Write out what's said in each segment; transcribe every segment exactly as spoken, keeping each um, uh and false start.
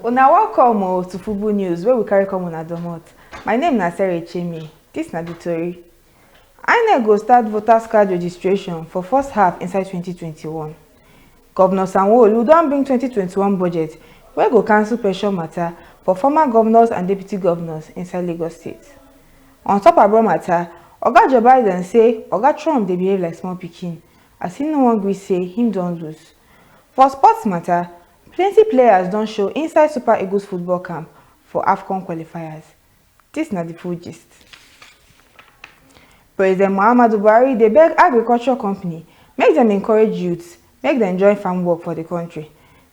Una welcome o to Fubu News wey we carry come una domot. My name na Sarah Echemi. Dis na the tori. INEC go start voters card registration for first half inside twenty twenty-one. Governor Sanwo-Olu don bring twenty twenty-one budget wey go cancel pension matter for former governors and deputy governors inside Lagos State. On top abroad matter, Oga Joe Biden say Oga Trump dey behave like small pikin as he no wan gree say him don lose. For sports matter, plenty players don show inside Super Eagles football camp for AFCON qualifiers. Dis na the full gist. President Muhammadu Buhari dey beg agriculture company make dem encourage youths make dem join farm work for the country.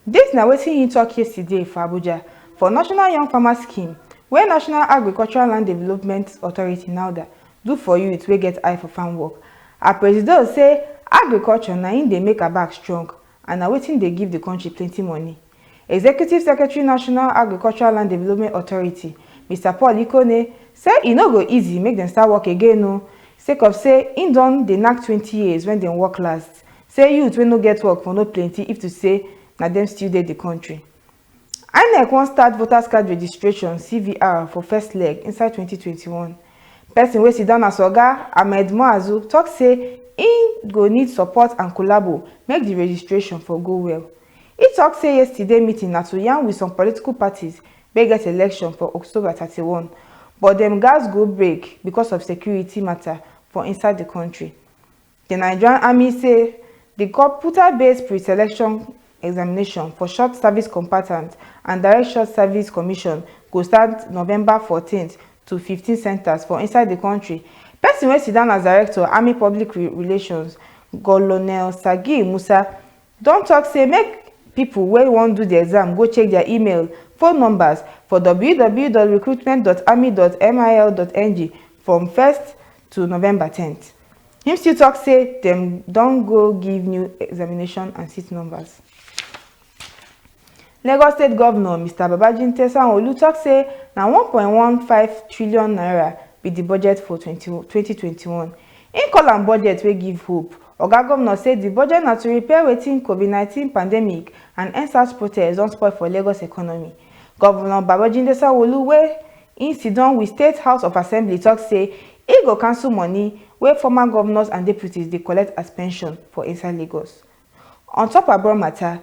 Dis na wetin he talk yesterday for Abuja for National Young Farmer Scheme wey National Agricultural Land Development Authority, NALDA, do for youth wey get eye for farm work. As Presido say, agriculture na im dey make our back strong and na wetin dey give the country plenty money. Executive Secretary National Agricultural Land Development Authority, Mister Paul Ikone, say e no go easy make dem start work again o, sake of say im don dey knack twenty years when dem work last. Say youth wey no get work for no plenty if to say na dem still dey the country. INEC wan start voters card registration, C V R, for first leg inside twenty twenty-one. Person wey sit down as Oga, Ahmed Muazu, talk say im go need support and collabo make the registration for go well. He talk say yesterday meeting na to yarn with some political parties wey get election for October thirty-one, but dem gatz go break because of security matter for inside the country. The Nigerian Army say the computer-based pre-selection examination for short service combatant and direct short service commission go start November fourteenth to fifteen centers for inside the country. Person wey sit down as director, Army Public Re-, Relations, Colonel Sagi Musa, don talk say make people wey wan do the exam go check their email, phone numbers for w w w dot recruitment dot army dot mil dot n g from first to November tenth. Him still talk say dem don go give new examination and seat numbers. Lagos State Governor Mister Babajide Sanwo-Olu talk say na one point one five trillion naira be the budget for twenty, twenty twenty-one. Im call am budget wey give hope. Oga Governor say the budget na to repair wetin COVID nineteen pandemic and EndSARS protests don spoil for Lagos economy. Governor Babajide Sanwo-Olu, wey im sit down with State House of Assembly, talk say e go cancel money wey former governors and deputies dey collect as pension for inside Lagos. On top abroad matter,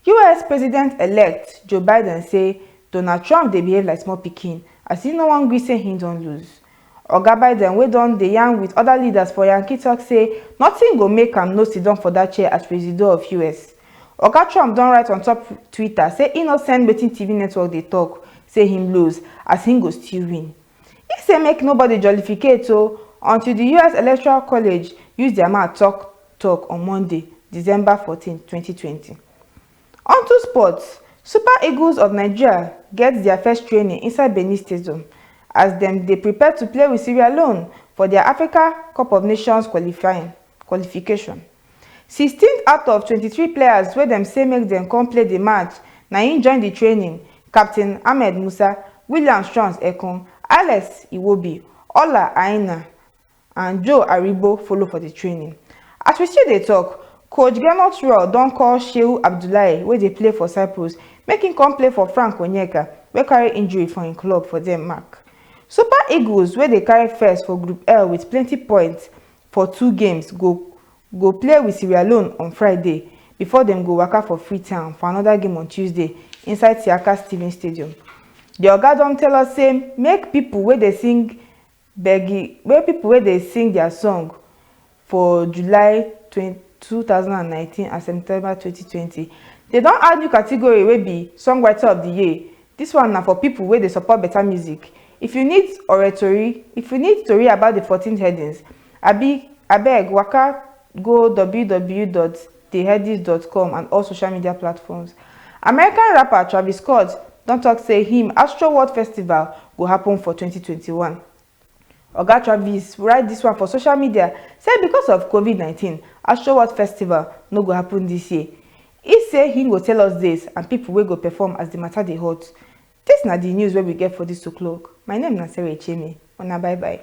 U S President-elect Joe Biden say Donald Trump dey behave like small pikin as he no wan gree say he don lose. Oga Biden, wey don dey yarn with other leaders for Yankee, talk say nothing go make am no sit down for that chair as Presido of U S. Oga Trump don write on top Twitter say he no send wetin T V network dey talk say him lose, as him go still win. He say make nobody jollificate o until the U S Electoral College use their mouth talk talk on Monday, December fourteen, twenty twenty. Onto sports, Super Eagles of Nigeria get their first training inside Benin Stadium as dem dey prepare to play with Sierra Leone for their Africa Cup of Nations qualifying qualification. Sixteen out of twenty-three players wey dem say make dem come play the match na im join the training. Captain Ahmed Musa, Williams Trans Ekong, Alex Iwobi, Ola Aina and Joe Aribo follow for the training. As we still dey talk, Coach Gernot Rohr don call Shehu Abdullahi, wey dey play for Cyprus, make him come play for Frank Onyeka, wey carry injury for im club for Denmark. Super Eagles, wey dey carry first for Group L with plenty points for two games, go go play with Sierra Leone on Friday before dem go waka for Freetown for another game on Tuesday inside Siaka Stevens Stadium. The oga don tell us say make people wey dey sing begi, make people wey dey sing their song for July twenty, two thousand and nineteen and September twenty twenty. They don add new category wey be Songwriter of the Year. This one na for people wey dey support better music. If you need oratory, if you need tori about the fourteen headings, abi abeg waka go w w w dot the headings dot com and all social media platforms. American rapper Travis Scott don talk say him Astroworld Festival go happen for twenty twenty-one. Oga Travis write this one for social media, say because of COVID nineteen, Astroworld Festival no go happen this year. He say he go tell us this and people wey go perform as the matter dey hot. This na the news wey we get for this o'clock. My name na Sarah Echemi. Una bye bye.